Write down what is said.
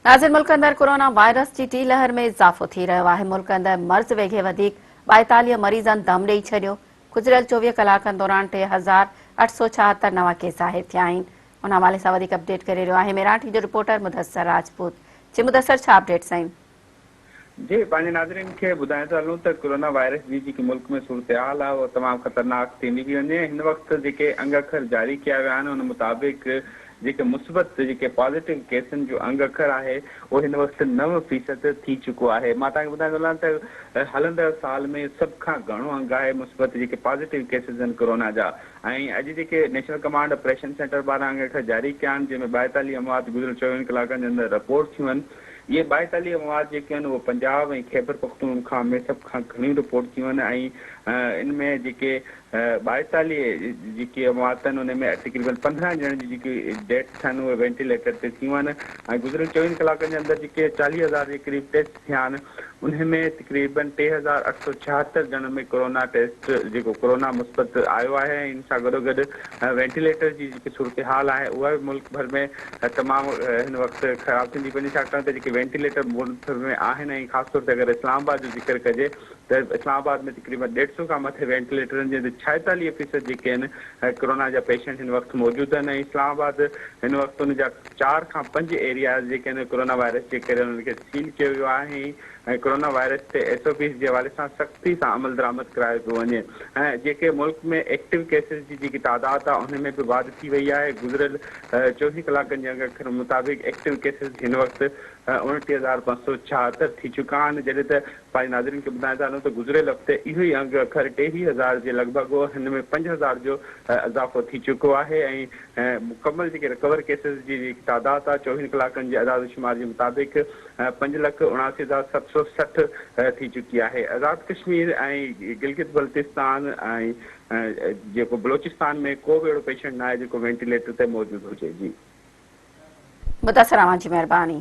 ناظر ملڪ اندر corona virus جي ٽي لهر ۾ اضافو ٿي رهيو آهي، ملڪ اندر مرض ويگهي وڌيڪ 42 مريضن دم ڏئي ڇڏيو، گذريل 24 ڪلاڪن دوران 3876 نوان ڪيس ظاهر ٿيا آهن، ان حوالي سان وڌيڪ اپڊيٽ ڪري رهيو آهي ميران ٽي جو رپورٽر مدثر راجپوت جي مدثر ڇا اپڊيٽس آهن؟ جي پنهنجي ناظرين کي ٻڌائي ٿا هلون ته ڪورونا وائرس جي جيڪي ملڪ ۾ صورتحال آهي اها تمام خطرناڪ ٿيندي پئي وڃي هن وقت جيڪي انگ اکر جاري ڪيا ويا آهن ان مطابق جيڪي مثبت جيڪي پازيٽو ڪيسن جو انگ اکر آهي اهو هن وقت 9 فيصد ٿي چڪو آهي مان توهان کي ٻڌائيندو هلان ته هلندڙ سال ۾ سڀ کان گهڻو انگ آهي مثبت جيڪي پازيٽو ڪيسز آهن ڪورونا جا ۽ اڄ جيڪي نيشنل ڪمانڊ آپريشن سينٽر پاران انگ اکر جاري ڪيا آهن جنهن ۾ 42 اموات گذريل 24 ڪلاڪن جي اندر رپورٽ ٿيون آهن اهي 42 اموات جيڪي آهن اهي پنجاب ۽ خيبرپختونخوا ۾ سڀ کان گهڻيون رپورٽ ٿيون آهن ۽ ان ۾ جيڪي 42 جيڪي اموات آهن ان ۾ تقريبن 15 ڄڻن جون جيڪي ڊيٿس آهن اهي وينٽيليٽر تي ٿيون آهن ۽ گذريل 24 ڪلاڪن جي اندر جيڪي 40 هزار جي قريب ٽيسٽ ٿيا آهن انهي ۾ تقريبن 3876 ڄڻن ۾ ڪورونا ٽيسٽ جيڪو ڪورونا مثبت آيو آهي ۽ ان سان گڏوگڏ وينٽيليٽر جي جيڪي صورتحال آهي اها به ملڪ ڀر ۾ تمام هن وقت خراب ٿيندي پئي وڃي ڇاڪاڻ ته جيڪي وينٽيليٽر ملڪ ڀر ۾ آهن ۽ خاص طور تي اگر اسلام آباد جو ذڪر ڪجي ته اسلام آباد ۾ تقريبن ڏيڍ سو کان مٿي وينٽيليٽرن جي 46 فيصد جيڪي آهن ڪورونا جا پيشنٽ هن وقت موجود آهن ۽ اسلام آباد هن وقت ان جا چار کان پنج ايرياز جيڪي آهن ڪورونا وائرس جي ڪري انهن کي سيل ڪيو ويو آهي ۽ ڪورونا وائرس تي ايس او پيز جي حوالي سان سختي سان عملدرآمد ڪرايو پيو وڃي ۽ جيڪي ملڪ ۾ ايڪٽو ڪيسز جي جيڪي تعداد آهي ان ۾ به واڌ ٿي وئي آهي گذريل 24 ڪلاڪن جي انگ اکرن مطابق ايڪٽو ڪيسز هن وقت 29576 ٿي چڪا آهن جڏهن ته پنهنجي ناظرين کي ٻڌائي ٿا هلون ته گذريل هفتي اهو ئي انگ اکر 23 هزار جي لڳ ڀڳ هو هن ۾ 5000 جو اضافو ٿي چڪو آهي ۽ مڪمل جيڪي رڪور ڪيسز جي جيڪي تعداد آهي 24 ڪلاڪن جي اعداد و شمار جي مطابق 5,79,760 ٿي چڪي آهي. آزاد ڪشمير ۽ گلگت بلتستان ۽ جيڪو بلوچستان ۾ ڪو به اهڙو پيشنٽ ناهي جيڪو وينٽيليٽر تي موجود هجي. جي. مدثر اوهان جي مهرباني.